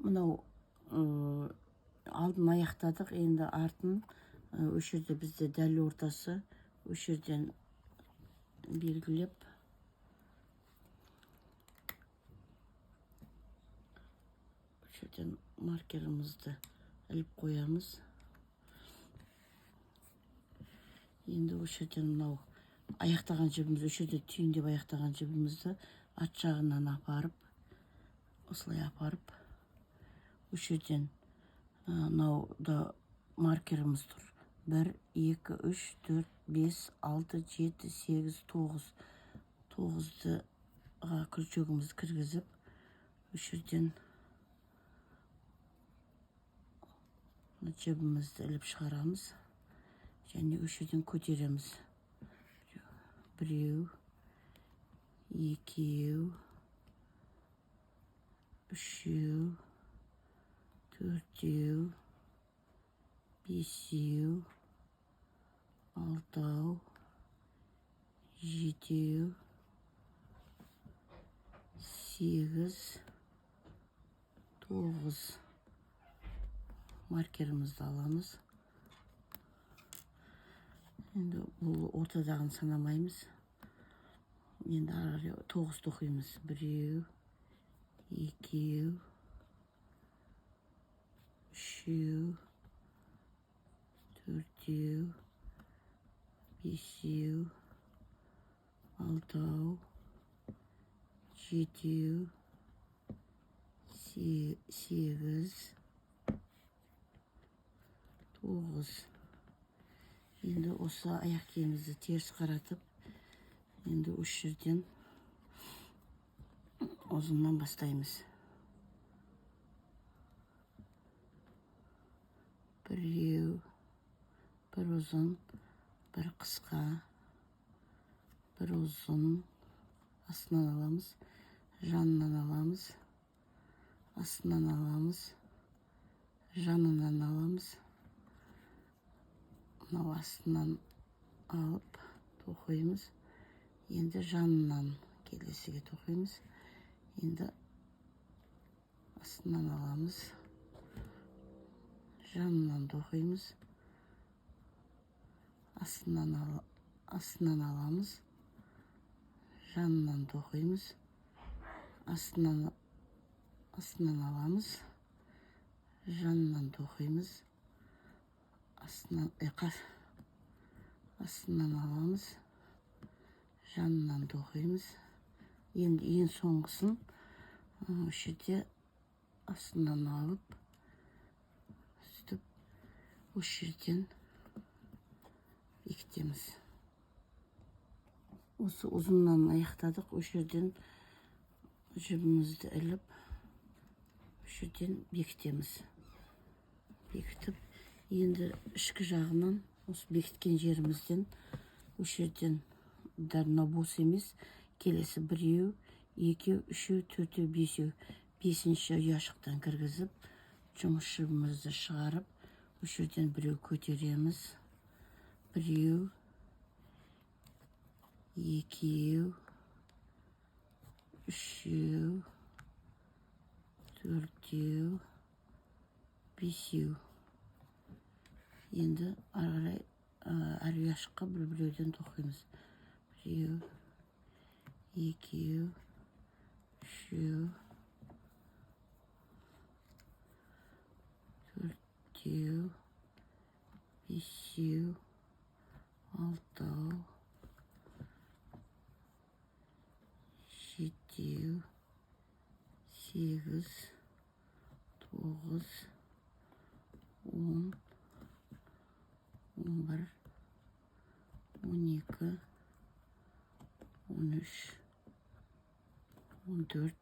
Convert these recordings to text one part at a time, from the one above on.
Мынау алдын аяқтадық, енді артын осы жерде бізде дәл ортасы, осы жерден белгілеп осы жерден маркерімізді іліп қоямыз. Енді осы жерден мынау аяқтаған жібіміз, осы жерде түйіндеп аяқтаған жібімізді арт жағынан апарып, осылай апарып, осы жерден мынау да маркеріміз тұр. 1, 2, 3, 4, 5, 6, 7, 8, 9. Тоғыздыға крючогымызды кіргізіп, осы жерден жібімізді іліп шығарамыз және осы жерден көтереміз. Біреу, екеу, үшеу, төртеу, бесеу, алтау, жетеу, сегіз, тоғыз. Маркерімізді аламыз. Енді бұл ортадағын санамаймыз. Енді ары қарай 9 тоқимыз. Біреу, екеу, үшеу, төртеу, бесеу, алтау, жетеу, сегіз, тоғыз. Енді осы аяқ киімімізді теріс қаратып, енді осы жерден ұзыннан бастаймыз. Біреу, бір ұзын, бір қысқа, бір ұзын, астынан аламыз, жанынан аламыз, астынан аламыз, жанынан аламыз. Мынау астынан алып тоқимыз. Енді жанынан келесіге тоқимыз. Енді астынан аламыз, жанынан тоқимыз, астынан аламыз, жанынан тоқимыз, астынан аламыз, жанынан тоқимыз, астынан аламыз, жанынан тоқимыз. Енді ең соңғысын осы жерде астынан алып, сөйтіп осы жерден бекітеміз. Осы ұзыннан аяқтадық. Осы жерден жібімізді іліп, осы жерден бекітеміз. Бекітіп, енді ішкі жағынан осы бекіткен жерімізден осы жерден дәл мынау бос емес, келесі біреу, екеу, үшеу, төртеу, бесеу, бесінші ұяшықтан кіргізіп, жұмыс жібімізді шығарып, осы жерден біреу көтереміз. Біреу, екеу, үшеу, төртеу, бесеу. Енді ары қарай әр ұяшыққа бір-біреуден тоқимыз. Біреу, екеу, үшеу, төртеу, бесеу, алтау, жетеу, сегіз, тоғыз, он, он бір, он екі, он үш, он төрт,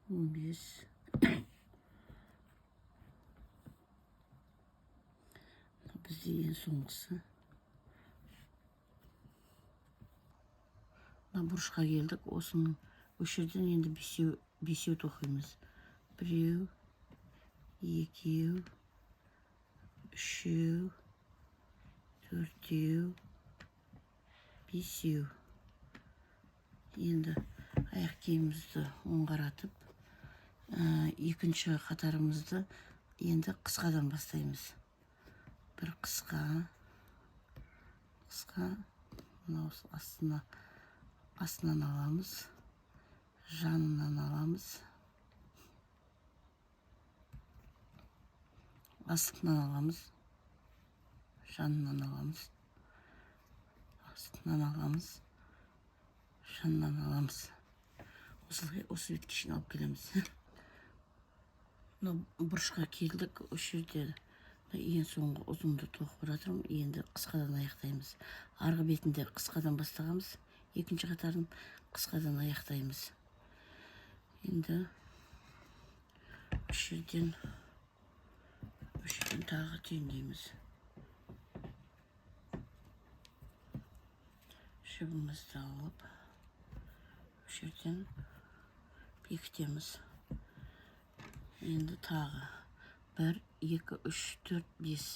он бес. Бізде ең соңғысы. Мына бұрышқа келдік. Осының осы жерден енді бесеу тоқимыз. Біреу, екеу, үшеу, төртеу, бесеу. Енді аяқ киімімізді оң қаратып, Екінші қатарымызды енді қысқадан бастаймыз. Бір қысқа, қысқа, мынау астынан аламыз, жанынан аламыз, астынан аламыз, жанынан аламыз, астынан аламыз, жанынан аламыз. Осылай осы бетке шейін алып келеміз. Мына бұрышқа келдік. Осы жерде ең соңғы ұзынды тоқып жатырмын. Енді қысқадан аяқтаймыз. Арғы бетінде қысқадан бастағанбыз, екінші қатарын қысқадан аяқтаймыз. Енді осы жерден тағы түйіндейміз. Жібімізді алып, осы жерден бекітеміз. Енді тағы 1, 2, 3, 4, 5.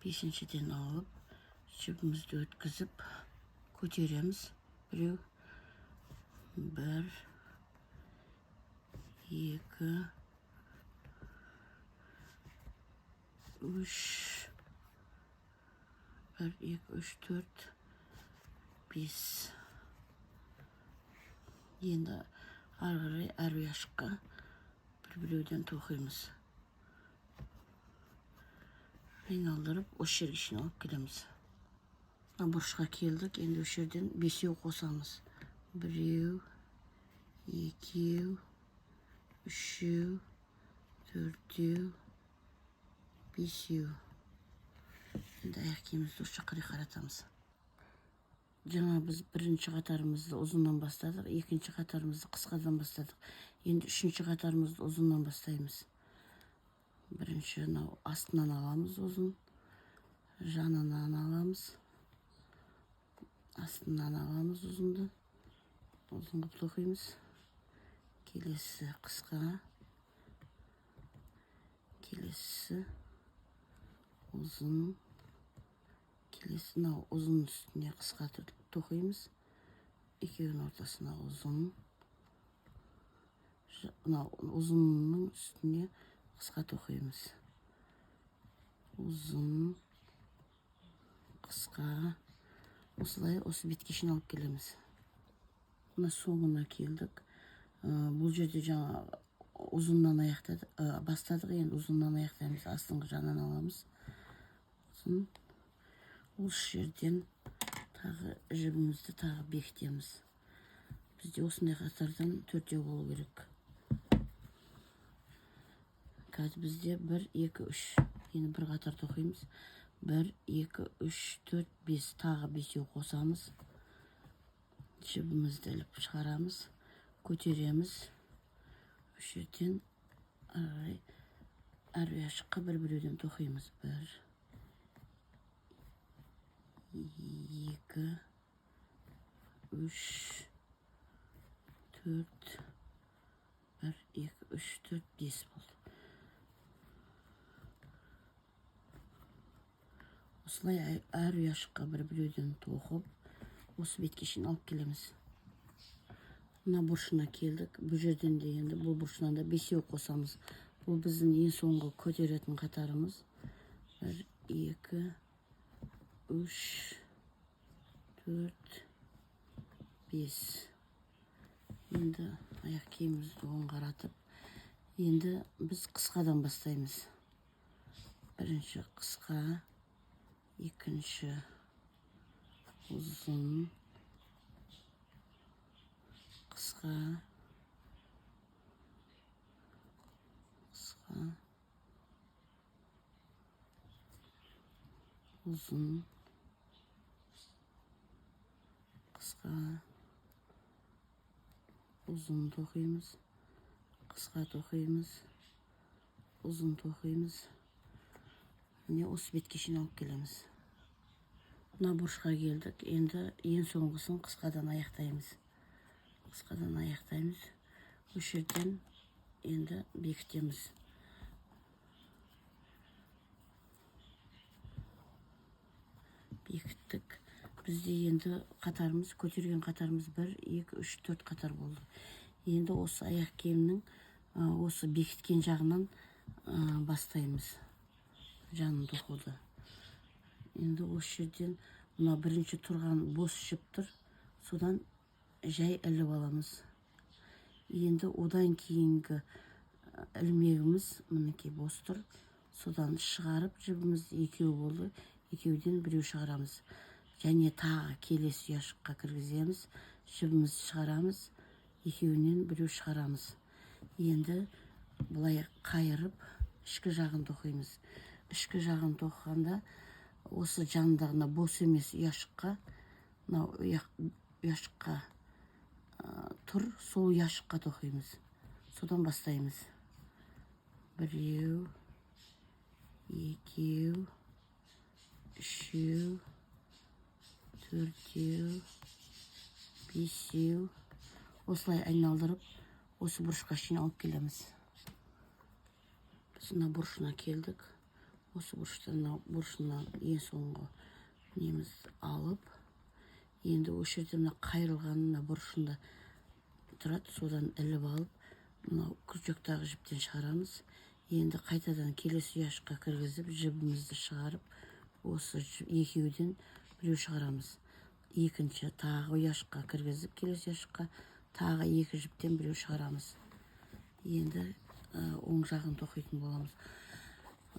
Бесіншіден алып, жібімізді өткізіп, көтереміз. Біреу, 1, 2, 3, 1, 2, 3, 4, 5. Енді ары қарай әр ұяшыққа бір-біреуден тоқимыз. Айналдырып, осы жерге шейін алып келеміз. Мына бұрышқа келдік. Енді осы жерден бесеу қосамыз. Біреу, екеу, үшеу, төртеу, бесеу. Енді аяқ киімімізді осы жаққа қарай қаратамыз. Жаңа біз бірінші қатарымызды ұзыннан бастадық, екінші қатарымызды қысқадан бастадық. Енді үшінші қатарымызды ұзыннан бастаймыз. Бірінші мынау астынан аламыз ұзын, жанынан аламыз, астынан аламыз ұзынды, ұзын қылып тоқимыз. Келесі қысқа, келесі ұзын, келесі мынау ұзын үстіне қысқа тоқимыз. Екеуінің ортасына ұзын, мынау ұзынның үстіне қысқа тоқимыз. Ұзын, қысқа. Осылай осы бетке шейін алып келеміз. Мына соңына келдік. Бұл жерде жаңа ұзыннан аяқтадық, бастадық, енді ұзыннан аяқтаймыз. Астыңғы жағынан аламыз. Ұзын. Осы жерден тағы жібімізді тағы бекітеміз. Бізде осындай қатардан төртеу болу керек. Қазір бізде 1, 2, 3. Енді бір қатар тоқимыз. 1, 2, 3, 4, 5. Тағы бесеу қосамыз. Жібімізді іліп шығарамыз. Көтереміз. Осы жерден ары қарай әр ұяшыққа бір-біреуден тоқимыз. 1, 2, 3, 4, 1, 2, 3, 4, 5 болды. Осылай әр ұяшыққа бір-біреуден тоқып, осы бетке шейін алып келеміз. Мына бұрышына келдік. Бұл жерден де енді бұл бұрышынан да бесеу қосамыз. Бұл біздің ең соңғы көтеретін қатарымыз. 1, 2, 3, 4, 5. Енді аяқ киімімізді оң қаратып, енді біз қысқадан бастаймыз. Бірінші қысқа, екінші ұзын, қысқа, қысқа, ұзын, қысқа, ұзын тоқимыз, қысқа тоқимыз, ұзын тоқимыз. Міне осы бетке шейін алып келеміз. Мына бұрышқа келдік. Енді ең соңғысын қысқадан аяқтаймыз. Қысқадан аяқтаймыз. Осы жерден енді бекітеміз. Бекіттік. Бізде енді қатарымыз, көтерген қатарымыз 1, 2, 3, 4 қатар болды. Енді осы аяқ киімнің Осы бекіткен жағынан бастаймыз жанын тоқуды. Енді осы жерден мына бірінші тұрған бос жіп тұр, содан жай іліп аламыз. Енді одан кейінгі ілмегіміз мінекей бос тұр, содан шығарып жібіміз екеу болды, екеуден біреу шығарамыз. Және тағы келесі ұяшыққа кіргіземіз, жібімізді шығарамыз, екеуінен біреу шығарамыз. Енді былай қайырып ішкі жағын тоқимыз. Ішкі жағын тоқығанда осы жанындағы мына бос емес ұяшыққа, мынау ұяшыққа тұр, сол ұяшыққа тоқимыз. Содан бастаймыз. Біреу, екеу, үшеу, төртеу, бесеу. Осылай айналдырып осы бұрышқа шейін алып келеміз. Біз мына бұрышына келдік. Осы бұрыштан мына бұрышына ең соңғы немізді алып, енді осы жерде мына қайырылған мына бұрышында тұрады, содан іліп алып мынау крючоктағы жіптен шығарамыз. Енді қайтадан келесі ұяшыққа кіргізіп жібімізді шығарып, осы екеуден біреу шығарамыз. Екінші тағы ұяшыққа кіргізіп келесі ұяшыққа тағы екі жіптен біреу шығарамыз. Енді оң жағын тоқитын боламыз.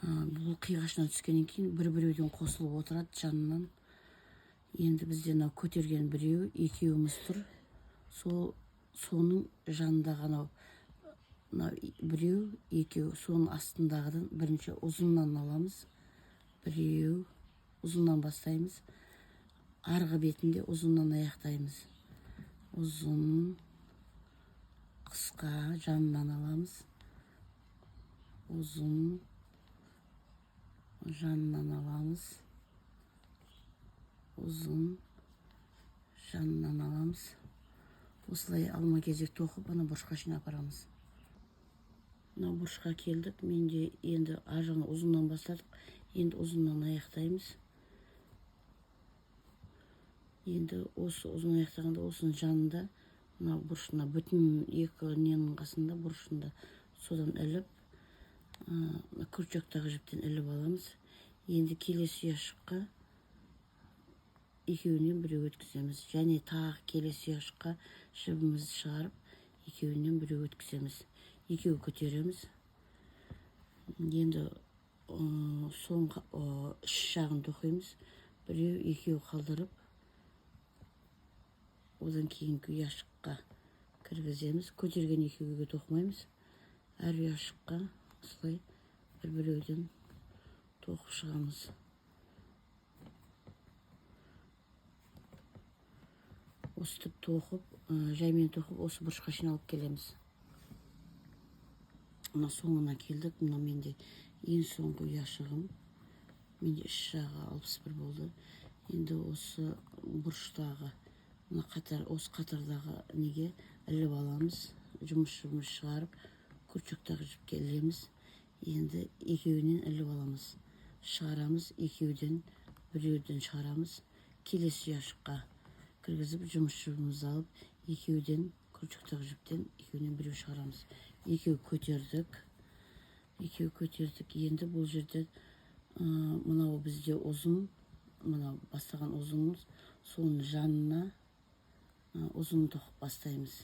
Бұл қиғашынан түскеннен кейін бір-біреуден қосылып отырады жанынан. Енді бізде мынау көтерген біреу, екеуіміз тұр. Соның жанындағы анау мынау біреу, екеу, соның астындағыдан бірінші ұзыннан аламыз. Біреу, ұзыннан бастаймыз. Арғы бетінде ұзыннан аяқтаймыз. Ұзын, қысқа жанынан аламыз. Ұзын, жанынан аламыз. Ұзын, жанынан аламыз. Осылай алма кезек тоқып, ана бұрышқа шейін апарамыз. Мына бұрышқа келдік. Менде енді ар жағынан ұзыннан бастадық. Енді ұзыннан аяқтаймыз. Енді осы ұзын аяқтағанда осының жанында мына бұрышына бүтін екі ненің қасында бұрышында содан іліп, крючоктағы жіптен іліп аламыз. Енді келесі ұяшыққа екеуінен біреу өткіземіз. Және тағы келесі ұяшыққа жібімізді шығарып, екеуінен біреу өткіземіз. Екеу көтереміз. Енді соңғы іш жағын тоқимыз. Біреу, екеу қалдырып, одан кейінгі ұяшыққа кіргіземіз. Көтерген екеуге тоқымаймыз. Әр ұяшыққа осылай бір-біреуден тоқып шығамыз. Осытып тоқып, жаймен тоқып, осы бұрышқа шейін алып келеміз. Мына соңына келдік. Мына менде ең соңғы ұяшығым. Менде іш жағы 61 болды. Енді осы бұрыштағы мына қатар, осы қатардағы неге іліп аламыз. Жұмыс шығарып, крючоктағы жіпке ілеміз. Енді екеуінен іліп аламыз. Шығарамыз, екеуден, біреуден шығарамыз. Келесі ұяшыққа кіргізіп, жұмыс жібімізді алып, екеуден, крючоктағы жіптен екеуінен біреу шығарамыз. Екеу көтердік. Екеу көтердік. Енді бұл жерде мынау бізде ұзын, мынау бастаған ұзынымыз, соның жанына ұзын тоқып бастаймыз.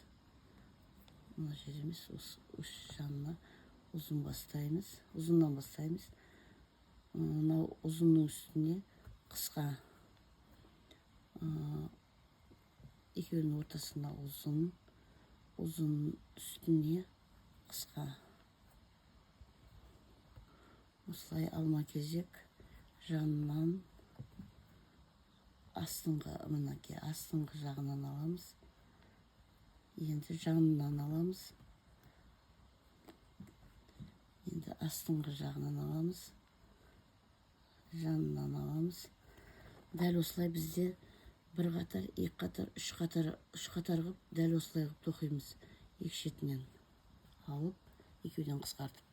Мына жер емес, осы жанына ұзын бастаймыз. Ұзыннан бастаймыз. Мынау ұзынның үстіне қысқа, екеуінің ортасына ұзын, ұзын үстіне қысқа. Осылай алма кезек жанынан астыңғы, мінекей астыңғы жағынан аламыз. Енді жанынан аламыз. Енді астыңғы жағынан аламыз. Жанынан аламыз. Дәл осылай бізде бір қатар, екі қатар, үш қатар, үш қатар қылып дәл осылай қылып тоқимыз. Екі шетінен алып, екеуден қысқартып.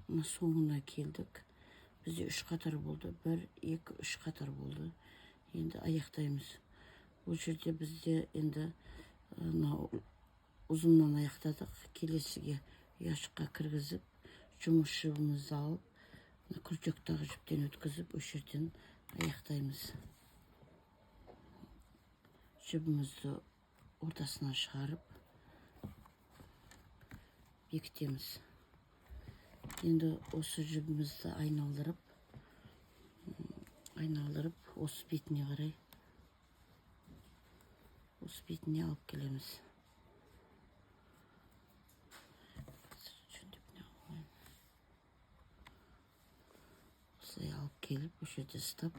Мына соңына келдік. Бізде үш қатар болды. 1, 2, 3 қатар болды. Енді аяқтаймыз. Бұл жерде бізде енді мынау Ұзыннан аяқтадық. Келесіге ұяшыққа кіргізіп, жұмыс жібімізді алып, мына крючоктағы жіптен өткізіп, осы жерден аяқтаймыз. Жібімізді ортасынан шығарып бекітеміз. Енді осы жібімізді айналдырып осы бетіне қарай, осы бетіне алып келеміз. Осылай алып келіп, осы жерде ұстап,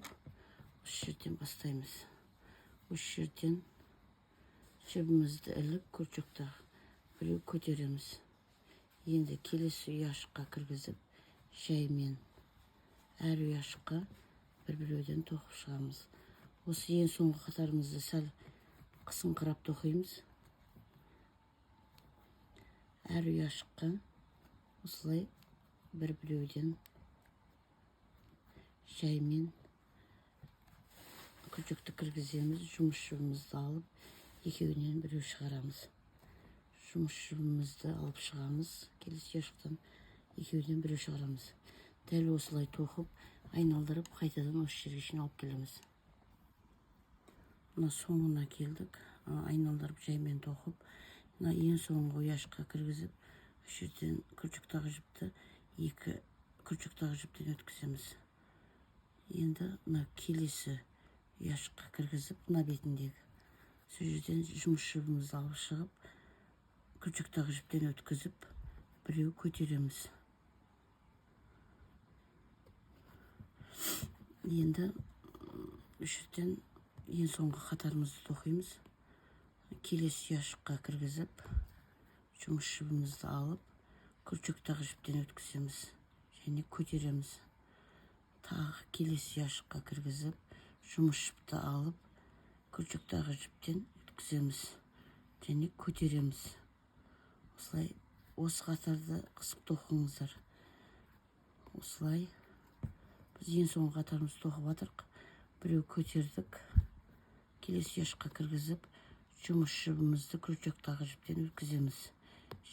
осы жерден бастаймыз. Осы жерден жібімізді іліп, крючокта біреу көтереміз. Енді келесі ұяшыққа кіргізіп, жаймен әр ұяшыққа бір-біреуден тоқып шығамыз. Осы ең соңғы қатарымызды сәл қысыңқырап тоқимыз. Әр ұяшыққа осылай бір-біреуден жаймен крючокты кіргіземіз. Жұмыс жібімізді алып, екеуінен біреу шығарамыз. Жұмыс жібімізді алып шығамыз. Келесі ұяшықтан екеуінен біреу шығарамыз. Дәл осылай тоқып, айналдырып, қайтадан осы жерге шейін алып келеміз. Мына соңына келдік. Айналдырып жаймен тоқып, мына ең соңғы ұяшыққа кіргізіп, осы жерден крючоктағы жіпті екі крючоктағы жіптен өткіземіз. Енді мына келесі ұяшыққа кіргізіп, мына бетіндегі сол жерден жұмыс жібімізді алып шығып, крючоктағы жіптен өткізіп, біреу көтереміз. Енді осы жерден ең соңғы қатарымызды тоқимыз. Келесі ұяшыққа кіргізіп, жұмыс жібімізді алып, крючоктағы жіптен өткіземіз және көтереміз. Тағы келесі ұяшыққа кіргізіп, жұмыс жіпті алып, крючоктағы жіптен өткіземіз және көтереміз. Осылай осы қатарды қысып тоқыңыздар. Осылай біз ең соңғы қатарымызды тоқып жатырық. Біреу көтердік. Келесі ұяшыққа кіргізіп, жұмыс жібімізді крючоктағы жіптен өткіземіз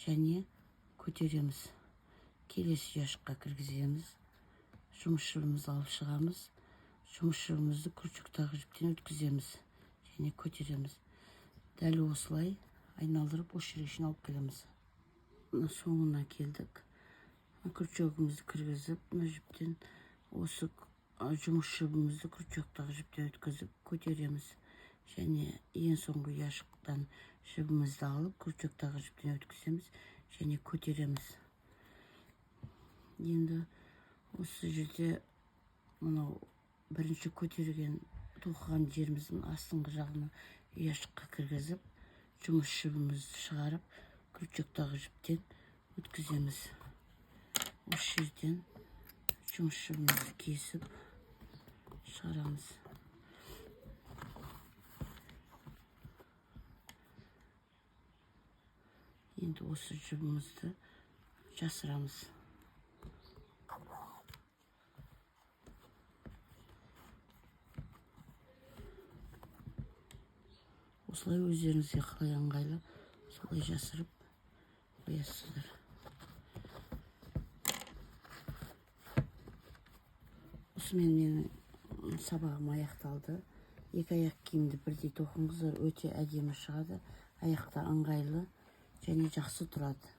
және көтереміз. Келесі ұяшыққа кіргіземіз. Жұмыс жібімізді алып шығамыз. Жұмыс жібімізді крючоктағы жіптен өткіземіз және көтереміз. Дәл осылай айналдырып осы жерге шейін алып келеміз. Мына соңына келдік. Крючогымызды кіргізіп, мына жіптен осы жұмыс жібімізді крючоктағы жіптен өткізіп көтереміз. Және ең соңғы ұяшықтан жібімізді алып, крючоктағы жіптен өткіземіз және көтереміз. Енді осы жерде мынау бірінші көтерген тоқыған жеріміздің астыңғы жағына ұяшыққа кіргізіп, жұмыс жібімізді шығарып, крючоктағы жіптен өткіземіз. Осы жерден жұмыс жібімізді кесіп шығарамыз. Енді осы жібімізді жасырамыз. Осылай өздеріңізге қалай ыңғайлы солай жасырып қоясыздар. Осымен менің сабағым аяқталды. Екі аяқ киімді бірдей тоқыңыздар, өте әдемі шығады, аяқта ыңғайлы және жақсы тұрады.